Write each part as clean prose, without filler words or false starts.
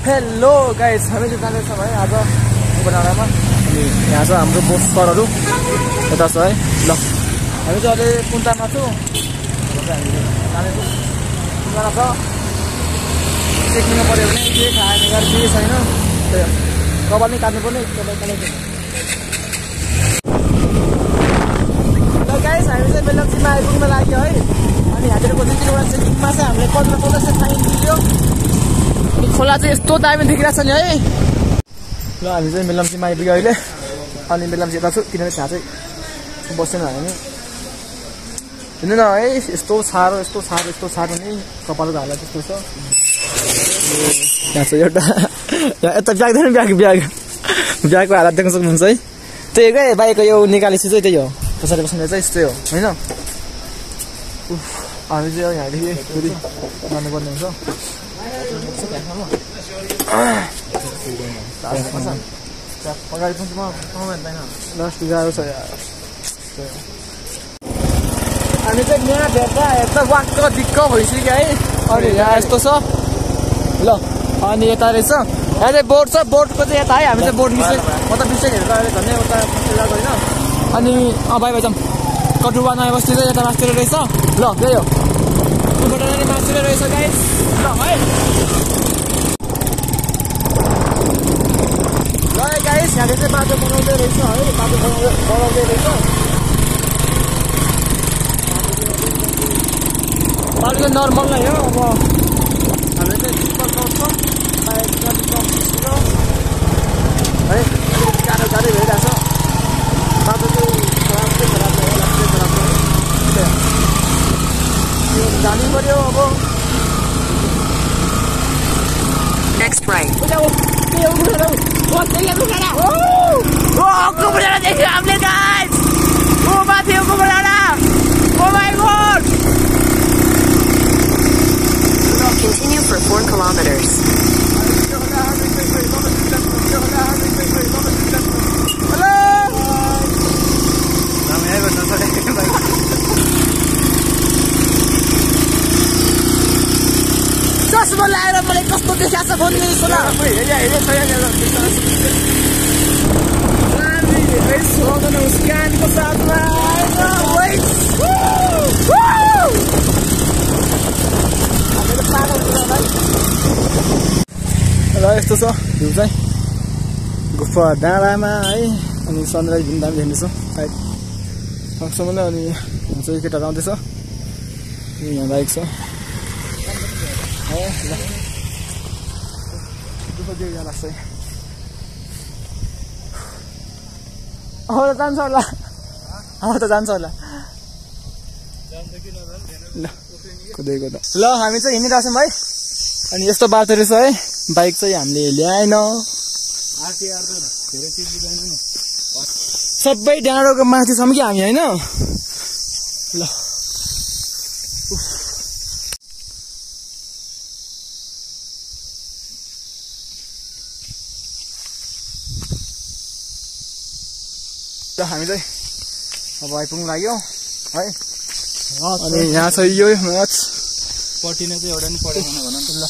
Hello guys, हामी चाहिँ जाँदैछौँ है आज डाँडामा। अनि यहाँ छ हाम्रो बोस सरहरू यता छ है। ल हामी चाहिँ अहिले पुन्टामा छौँ। हामी जाँदैछौँ पुन्टामा छ। सिक्नु पऱ्यो भने के खाने गरी केही छैन, त्यही कपाल नै काट्नु पर्ने। ल गाइस, हामी चाहिँ बेलक्सीमा आइपुग्न लाग्यो है। अनि हामीहरूको 2-3 वटा चेकिङमा चाहिँ हामीले 1500 फाइन दियो। खोला चाहिँ यस्तो दामी देखिरहेको छ नि है। ल हामी चाहिँ मेलम्चीमा आइपुग्यो अहिले। अनि मेलम्ची यता छु किनभने त्यहाँ चाहिँ बसेन हामी। हिँड्नु न है, यस्तो छारो नि कपालको हालत त्यस्तो छ। यहाँ छ एउटा यता ब्यागको हालत देख्न सक्नुहुन्छ है। त्यही क्या बाइकको यो निकालेपछि चाहिँ त्यही हो, पछाडि बस्ने चाहिँ यस्तै हो होइन। हामी चाहिँ यहाँदेखि फेरि जानुपर्ने हुन्छ। अगाडि पनि लास्ट गाह्रो छ यार। हामी चाहिँ यहाँ भेट्दा हेर्दा वाक्क दिक्क भइसक्यो है। अनि यहाँ यस्तो छ ल। अनि यता रहेछ यहाँ चाहिँ बोर्ड छ, बोर्डको चाहिँ यता है। हामी चाहिँ बोर्ड मिस्टेक हेरेर अहिले झन् उता गएको होइन। अनि भाइ जाउँ कटुवा नयाँ बस्ती चाहिँ यता मास्तिर रहेछ। ल त्यही हो, त्योबाट जाने मास्तिर रहेछ गाइस। ल है गाइस, यहाँले चाहिँ बाटो बनाउँदै रहेछ है। बाटो बनाउँदै रहेछ। बाटो चाहिँ नर्मल नै हो। अब हामीले चाहिँ ट्रिपल चौथो बाइक है। गाह्रो भइरहेको छ। बाटो चाहिँ खराब नै हो, जानु पर्यो अब। Next right. देखियो हामीले गाइस, माथि कुबुडाडा। Oh my god! Continue for 4 kilometers. चस्मा लगाएर मलाई कस्तो देखाएको छ भन्ने सुना। उसको साथमा ल यस्तो छ भ्यू चाहिँ गुफा डाँडामा है। अनि सनराइज पनि दामी देख्दैछ सायद सँगसँगै नै। अनि यहाँ चाहिँ केटाहरू आउँदैछ, यहाँ बाइक छ। लाग्छ जान्छ होला, त जान्छ होला। ल कुदेको त। ल हामी चाहिँ हिँडिरहेको छौँ है। अनि यस्तो बाटो रहेछ है। बाइक चाहिँ हामीले ल्याएन। सबै डाँडोको माथिसम्म कि हामी होइन। ल हामी चाहिँ अब आइपुग्नु लाग्यो है। अनि यहाँ छ यो म्याच पटिने चाहिँ एउटा नि पढेन भन न।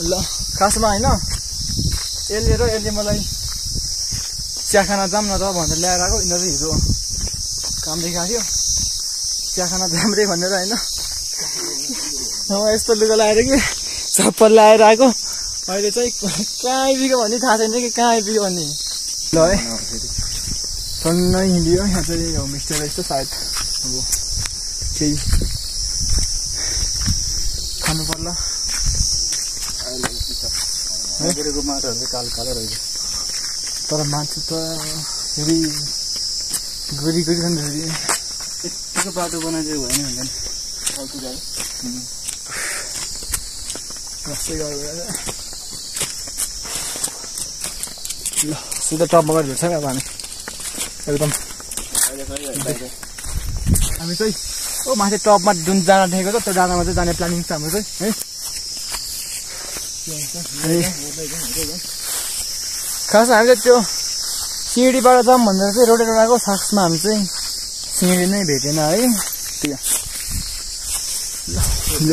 ल खासमा होइन, यसले मलाई चिया खाना जाऊँ न त भनेर ल्याएर आएको। यिनीहरू हिजो काम देखाएको थियो, चिया खाना जाऊँ रे भनेर होइन। यस्तो लुगा लगाएर कि चप्पल लगाएर आएको। अहिले चाहिँ कहाँ आइपुग्यो भन्ने थाहा छैन कि कहाँ आइपुग्यो भन्ने। ल है सन्नै हिँडियो। यहाँ चाहिँ होमस्टे रहेछ सायद। अब केही खानु पर्ला। माटोहरू कालो कालो रहेछ, तर मान्छे त फेरि गोरी छ नि। फेरि यस्तो बाटो बनाइदियो भएन हुन्छ नि फाल्तु गाडी। जस्तै गरेर ल सिधा टपमा गएर भेट्छ क्या अब हामी एकदम। हामी चाहिँ माथि टपमा जुन जान देखेको छ त्यो डाँडामा चाहिँ जाने प्लानिङ छ हाम्रो चाहिँ है। खासमा हामी चाहिँ त्यो सिँढीबाट जाऊँ भनेर चाहिँ रोडेर आएको। खासमा हामी चाहिँ सिँढी नै भेटेन है। त्यो ल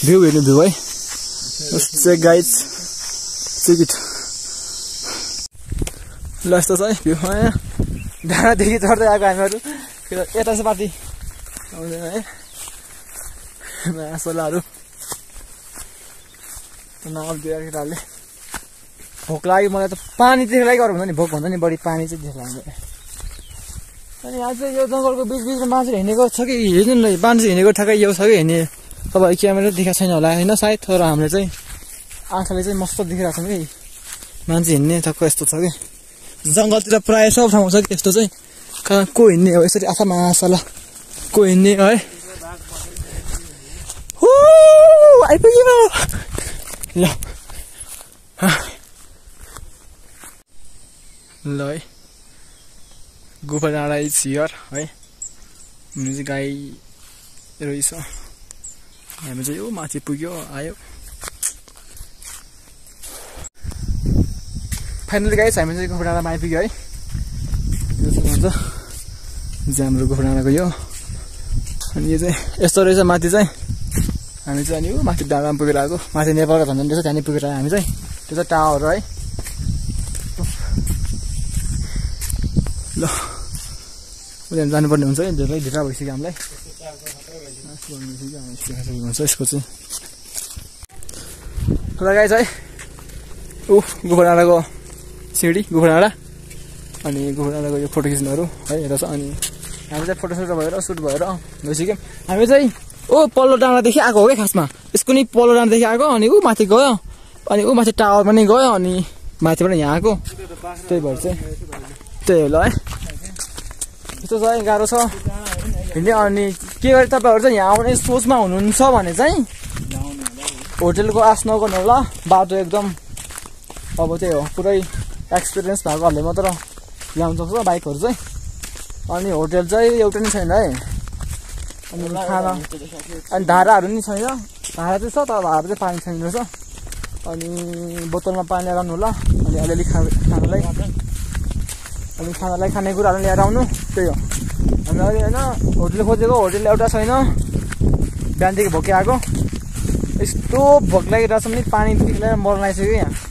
भ्यू हेर्नु भ्यू है। Check guys. Check it. ल यस्तो छ है भ्यू है डाँडादेखि चढ्दै आएको हामीहरू यता चाहिँ पार्टी आउँदैन है नयाँ सोलाहरू नआउँदियो केटाहरूले भोक लाग्यो मलाई त पानी देख्दा लागि अरू भन्दा नि भोक भन्दा नि बढी पानी चाहिँ देख्ला हामीलाई अनि आज चाहिँ यो जङ्गलको बिचबिचमा मान्छे हिँडेको छ कि हेर्नु न मान्छे हिँडेको ठ्याक्कै यो छ कि हिँड्ने तपाईँ क्यामेरा देखाएको छैन होला होइन सायद तर हामीले चाहिँ आँखाले चाहिँ मस्त देखिरहेको छौँ कि मान्छे हिँड्ने ठक्क यस्तो छ कि जङ्गलतिर प्रायः सब ठाउँ छ कि यस्तो चाहिँ कहाँ को हिँड्ने हो यसरी आशा मासला को हिँड्ने है आइपुग्यो ल ल है गुफा डाँडा चियर है हुनु चाहिँ गाई रहेछ हामी चाहिँ यो माथि पुग्यो आयो फाइनली गाइस हामी चाहिँ गुफा डाँडामा आइपुग्यो है यो चाहिँ हुन्छ चाहिँ हाम्रो गुफा डाँडाको यो अनि यो चाहिँ यस्तो रहेछ माथि चाहिँ हामी चाहिँ अनि यो माथि डाँडामा पुगेर आएको माथि नेपालको झन्डा रहेछ त्यहाँनिर पुगेर आयो हामी चाहिँ त्यो चाहिँ टावर है ल उनीहरू जानुपर्ने हुन्छ है धेरै ढिला भइसक्यो हामीलाई हुन्छ यसको चाहिँ ल गाइस है गुफा डाँडाको सिँढी गुफा डाँडा अनि गुफा डाँडाको यो फोटो खिच्नुहरू है हेर छ अनि हामी चाहिँ फोटोसोटो भएर सुट भएर गइसक्यौँ हामी चाहिँ पल्लो डाँडादेखि आएको हो क्या खासमा यसको नि पल्लो डाँडादेखि आएको अनि माथि गयो अनि माथि टावर पनि गयो अनि माथिबाट यहाँ आएको त्यही भएर चाहिँ त्यही हो ल है यस्तो छ गाह्रो छ हिँड्ने अनि के गरे तपाईँहरू चाहिँ यहाँ आउने सोचमा हुनुहुन्छ भने चाहिँ होटेलको आश नगर्नु होला बाटो एकदम अब त्यही हो पुरै एक्सपिरियन्स भएकोहरूले मात्र ल्याउनु सक्छ बाइकहरू चाहिँ अनि होटेल चाहिँ एउटा नि छैन है अनि खाना अनि धाराहरू नि छैन धारा चाहिँ छ तर धारा चाहिँ पानी छैन रहेछ अनि बोतलमा पानी ल्याएर आउनु होला अनि अलिअलि खानालाई अनि खानालाई खानेकुराहरू ल्याएर आउनु त्यही हो हामी अहिले होइन होटेल खोजेको होटेल एउटा छैन बिहानदेखि भोकै आएको यस्तो भोक लागिरहेको छ भने पानीदेखि लिएर मर्न आइसक्यो यहाँ